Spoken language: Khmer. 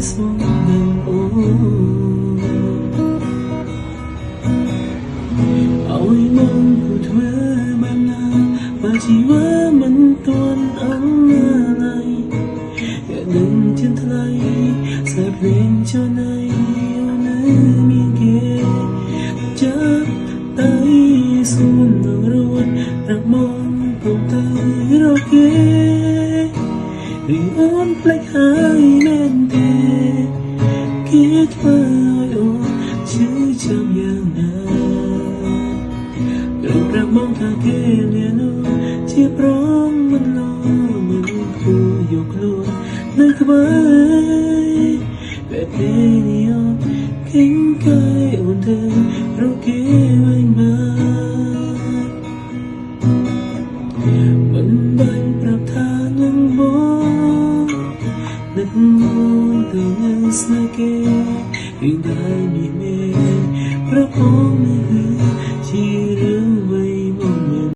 ស្មងនឹងអូនឲ្យមកគូធ្វើបែបណាបើជីវិតមិនទាន់អង្គណាឡើយតែនឹងជាថ្លៃខ្សែភ្លេងចណៃអូននៅមានគេចាប់ដៃស្ងួននឹងរួចរកមកកុំទៅរកគេឬអូនភ្លេចហើយមែនទេគេធ្វើឲ្យអូនឈឺចាំយ៉ាងណាត្រូវប្រាប់មកថាគេមាននោះជាប្រងមិនលោមិនគួរយកខ្លួននៅក្បែរបែបនេះអូនគិញកាយអូនទៅរកគេវិញមកមិនបាញ់ប្រាប់ថានឹងបងនឹកមួយទៅនឹងស្នេហ៍គេពីដែលមានមេប្រាប់ផង